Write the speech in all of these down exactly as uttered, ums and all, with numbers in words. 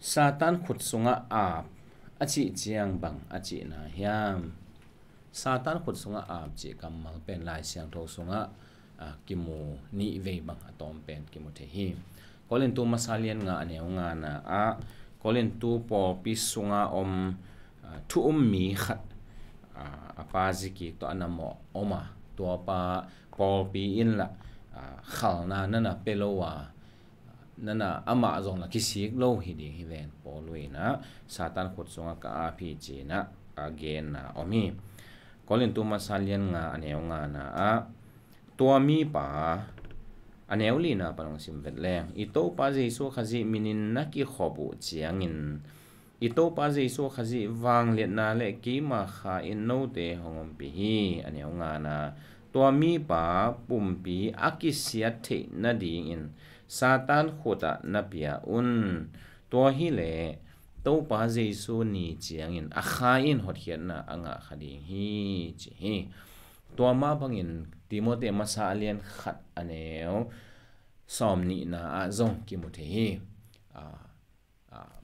Satan khut sungah aap a cih ciang bang a cihna hiam? Satan khut sungah aap cih kammal pen Lai Siangtho sungah, ah, kimu nih vei bang a tawm pen kimu thei hi. Korintu masa lian nga a neu ngana ah Korintu pawlpi sunga om, ah, thu um mi khat, ah, a pa zikik tawh a na mawh om a, tua pa pawlpi in lah, ah, khalna na na pia lo a, na na amah zong lah kisik lo hi ding hi ven. Paul in ah Satan khut sungah ka aap hi ci-in ah a genna om hi. Korintu masa lian nga a neu ngana ah tua mipa, a neu lina pan hong sim vet leng, i Topa Jesu Khazih minin na kikhop uh ciangin i Topa Jesu Khazih vangliatna le keima kha in note hong ompih hi. A neu ngana, tua mipa pumpi a kisiat theih nadingin Satan khutah na pia un. Tua hileh Topa Jesu ni ciangin a kha in hotkhiatna a ngah kha ding hi, ci hi. Tua mah bangin Timote masa a lian khat a neu sawm nihna ah zong kimu thei hi. Ah, ah,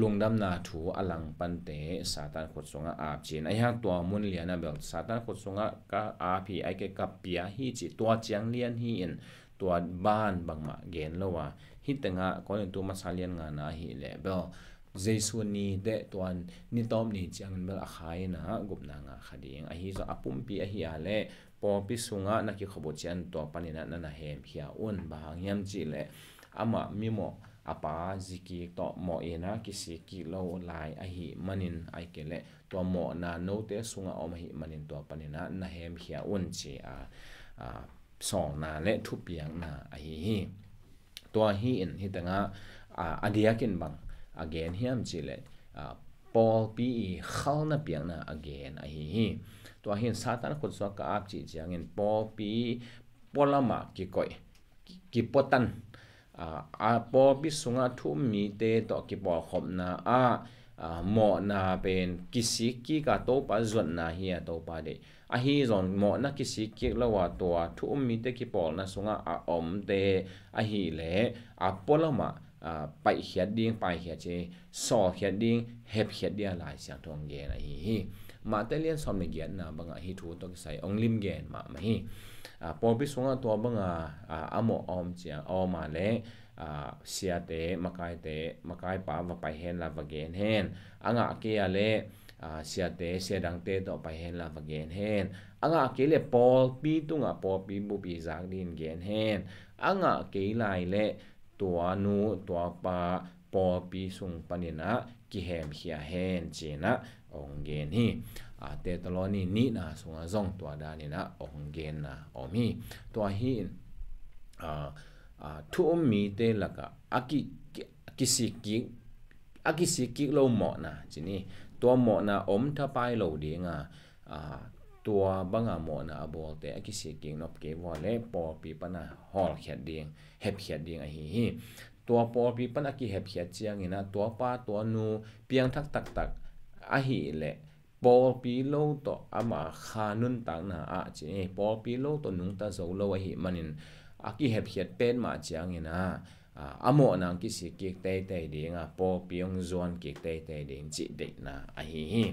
lungdamna thu a langpante Satan khut sungah aap ci-in, ahi hang tua mun lian ah bel Satan khut sungah ka aap hi, ahih kei leh ka pia hi ci, tua ciang lian hi in, tua ban bangmah gen lo a, hih tengah Korintu masa lian ngana ahih leh bel Jesu ni teh tua ni tawp ni ciangin bel a kha in ah gupna ngah kha ding. Ahi zong a pumpi ahih leh pawlpi sungah na kikhop uh ciang tua panin ah na na hemkhia un. Bang hang hiam cih leh amah mimawh a pa zikik tawh mawh in ah kisik kik lo lai ahih manin, ahih kei leh tua mawhna note sungah om ahih manin tua panin ah na hemkhia un ci a, a, sawlna le thupiakna ahi hi. Tua hi in hih tengah, a, a diakin bang a gen hiam cih leh, a, pawlpi i khalna piakna a gen ahi hi. Tua hi in Satan khut sungah ka aap cih ciangin pawlpi pualam ah kikoih, ki-, kipuatan, a, a pawlpi sungah thu um mite tawh kipawlkhopna ah, a, mawhna pen kisik kik a Topa zuatna hi a, Topa deih. Ahi zong mawhna kisik kik lo a tua thu um mite kipawlna sungah a omte ahih leh a pualam ah, a, paihkhiat ding, paihkhiat ci, sawlkhiat ding, hepkhiat ding a Lai Siangtho hong gen ahi hi. Mate lian sawm le giatna bangah hih thu tawh kisai hong lim gen mahmah hi. A, pawlpi sungah tua banga, a, a mawh a om ciang, a om a leh, a, siate, makaite, makaipa va pai hen la va gen hen. A ngah kei a leh, a, siate, siadangte tawh pai hen la va gen hen. A ngah kei leh pawlpi tungah pawlpi bup i zak dingin gen hen. A ngah kei lai leh tua nu, tua pa, pawlpi sung panin ah kihemkhia hen ci-in ah hong gen hi. A, Thesalonika nihna sungah zong tua danin ah hong genna om hi. Tua hi in, a, a, thu um mite lakah a ki, ki, kisik kik, a kisik kik lo mawhna ci ni. Tua mawhna om thapai lo ding a, a, tua banga mawhna a bawlte a kisik kik nop kei vua leh pawlpi pana hawlkhiat ding, hepkhiat ding ahi hi. Tua pawlpi pana kihepkhiat ciangin ah tua pa tua nu piangthak taktak ahih leh pawlpi lo tawh ama kha nuntakna ah ci, pawlpi lo tawh nungta zo lo ahih manin a kihepkhiat petmah ciangin ah, a, a mawhna hong kisik kik teitei ding a, pawlpi hong zuan kik teitei ding cih deihna ahi hi.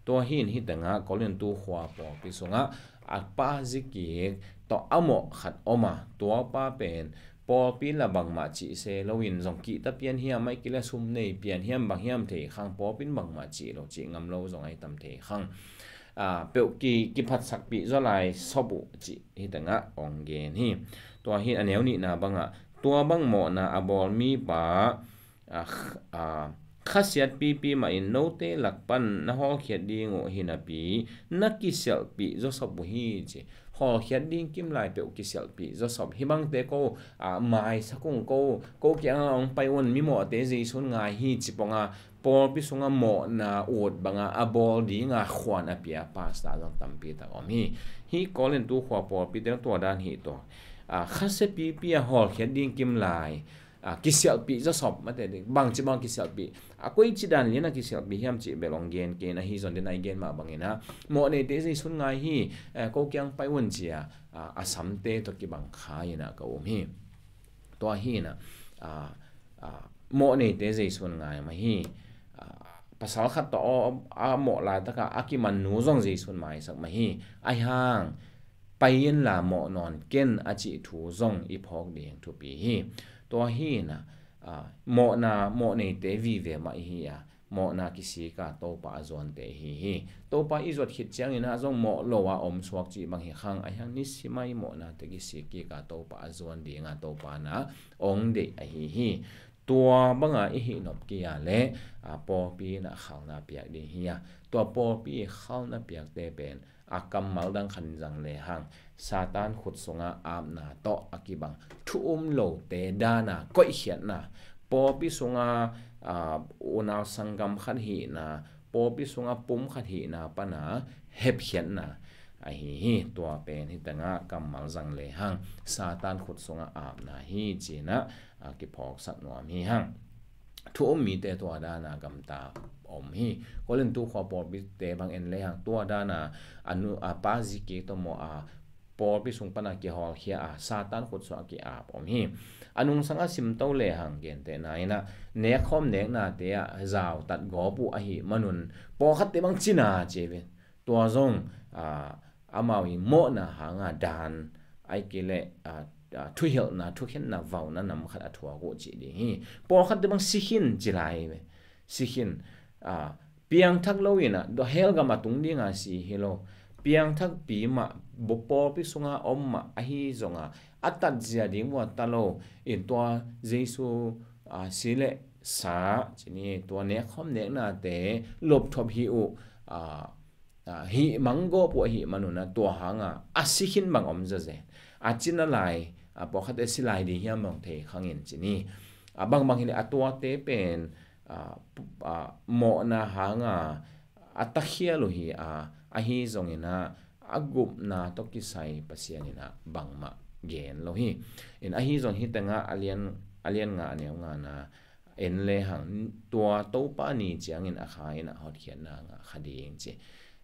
Tua hi in hih tengah Korintu khua pawlpi sungah a pa zikik tawh a mawh khat om a, tua pa pen pawlpi lah bangmah cih se loin zong kihta pian hiam, ahih kei leh sum nei pian hiam, bang hiam thei khang, pawlpi in bangmah cih lo, cih ngam lo zong ahi tam thei khang. A, peuh ki, kiphatsakpih zaw lai sop uh cih hih tengah hong gen hi. Tua hi a neu nihna bangah tua bang mawhna a bawl mipa, a, kh-, a, khasiat pipi mahin note lak pan na hawlkhiat ding uh hi napi na kisialhpih zawsop uh hi ci. Hawlkhiat ding kim lai peuh kisialhpih zawsop. Hih bangte ko, a, maisak ung ko, ko kiangah hong pai un, mimawhte Jesu in ngai hi ci pong a, pawlpi sungah mawhna ut banga a bawl dinga khuan a pia pastor zong tampi tak om hi. Hih Korintu khua pawlpi teng tua dan hi tua. A, khasia pipi a hawlkhiat ding kim lai, a, kisialhpih zawsop mate ding. Bangci bang kisialhpih, a, koici dan lian a kisialhpih hiam cih bel hong gen kei in, ahi zong den a i gen mah bangin a, mawh neite Jesu in ngai hi, eh, ko kiang pai un ci a, a, a samte tawh kibang kha in a ka um hi. Tua hi in a, a, a, mawh neite Jesu'n ngai mah hi. Ah, pasal khat tawh a, a mawh laitak a a kiman nu zong Jesu'n maisak mah hi. Ahi hang pai inla mawh nawn ken a cih thu zong i phawk ding thupi hi. Tua hi in ah, ah, mawhna mawh neite vive mah i hi a, mawhna kisik a Topa a zuante i hi hi. Topa i zuat khit ciangin ah zong mawh lo a om suak cih bang hi khang, ahi hang nisim a i mawhnate kisik kik a Topa a zuan ding a Topa na ong deih ahi hi. Tua bang a i hih nop kei a leh, ah, pawlpi in ah khalna piak ding hi a, tua pawlpi i khalna piakte pen a kammal dang khat in zang lehang Satan khut sungah apna tawh a kibang thu um lote dan a koihkhiatna, pawlpi sungah, ah, unau sanggam khat hihna, pawlpi sungah pum khat hihna pan a hepkhiatna ahi hi. Tua pen hi teng ah kammal zang lehang Satan khut sungah apna hi ci in ah, ah, kiphawksak nuam hi hang. Thu um mite tua dan a gamta om hi. Korintu khua pawlpite bang en lehang tua dan a, a nu, a pa zi kik tawh maw, a pawlpi sung pan a kihawlkhia a Satan khut sungah ki-ap om hi. A nungsang a simto lehang gentehna in ah nekkhawm neknate ah zautat gawp uh ahih manun pawlkhatte bang cina ci ve. Tua zong, ah, amau i mawhna hang a dan, ahih kei leh, ah, ah, thuhilhna, thukhenna, vauna nam khat a thuak uh cih ding hi. Pawlkhatte bang si khin ci lai ve. Si khin, ah, piangthak lo in ah, tua hell gam a tung ding a si hi lo. Piangthakpi mah, pawlpi sungah om mah ahi zong a, a tatzia ding uh a ta lo in tua Jesu, ah, si leh sa ci ni, tua nekkhawm neknate lopthop hi uh, ah, ah, hih mang gawp uh ahih manun ah tua hang a a si khin bang om zazen. A cina lai, ah, pawlkhatte si lai ding hiam bang thei khang in ci ni. Ah, bangbang hi leh a tuate pen, ah, pu-, ah, mawhna hang a a takhial uh hi a, ahi zong in ah a gupna tawh kisai Pasian in ah bangmah gen lo hi. In ahi zong hi teng ah a lian, a lian nga a neu nga na en lehang tua Topa ni ciangin a kha in ah hotkhiatna ngah kha ding ci.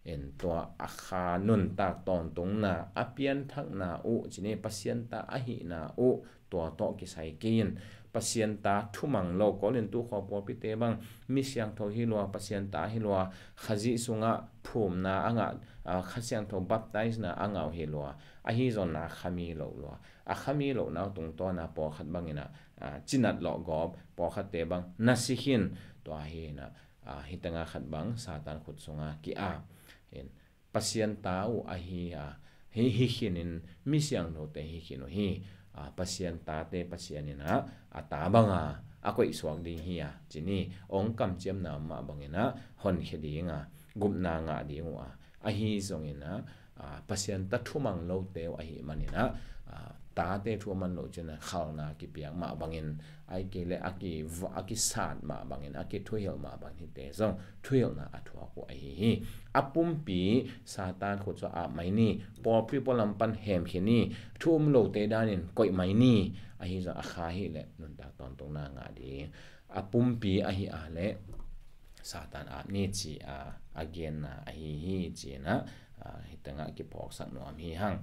In tua a kha nuntak tawntungna, a pianthakna uh ci ni, Pasian ta ahihna uh tua tawh kisai kei in Pasian ta thumang lo, Korintu khua pawlpite bang mi siangtho hi lua, Pasian ta hi lua, Khazih sungah phumna a ngah, ah, Kha Siangtho baptize na a ngah uh hi lua, ahi zong na khami lo lua. A khami lo nau tungtawn a pawlkhat bang in ah, ah, cinat lawh gawp, pawlkhatte bang na si khin, tua hi in ah, ah, hi teng ah khat bang Satan khut sungah ki-ap in Pasian ta uh ahi a, hi, hi khin in mi siangthote hi khin uh hi. Ah, Pasian tate Pasian in ah a ta bang a a koih suak ding hi a ci ni, ong kamciamna mah bang in ah honkhia ding a, gupna ngah ding uh a, ahi zong in ah, ah, Pasian ta thumang lote uh ahih man in ah, ah, tate thu a man lo cin ah khalna kipiak mah bangin, ahih kei leh a ki, a kisat mah bangin, a kithuhilh mah bangin hite zong thuhilhna a thuak uh ahi hi. A pumpi Satan khut sungah ap mai ni, pawlpi pualam pan hemkhia ni, thu um lote danin koih mai ni, ahi zong a kha hi leh nuntak tawntungna ngah ding. A pumpi ahi a leh Satan ap ni ci a, a genna ahi hi ci in ah, ah, hi teng ah kiphawksak nuam hi hang.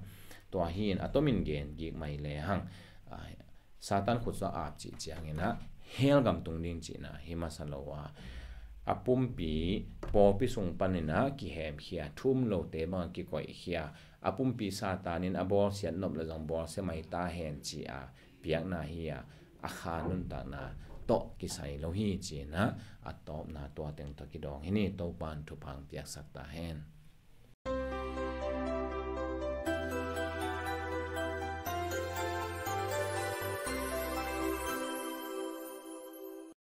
Tua hi in a tomin gen gik mai lehang, ah, Satan khut sungah ap cih ciangin ah hell gam tung ding cihna hi masa lo a, a pumpi pawlpi sung panin ah kihemkhia, thu um lote bang a kikoihkhia, a pumpi Satan in a bawlsiat nop leh zong bawlsia mai ta hen ci a piakna hi a, a kha nuntakna tawh kisai lo hi ci in ah, a tawpna tua teng tawh kidawng hi ni. Topa'n thupha piaksak ta hen.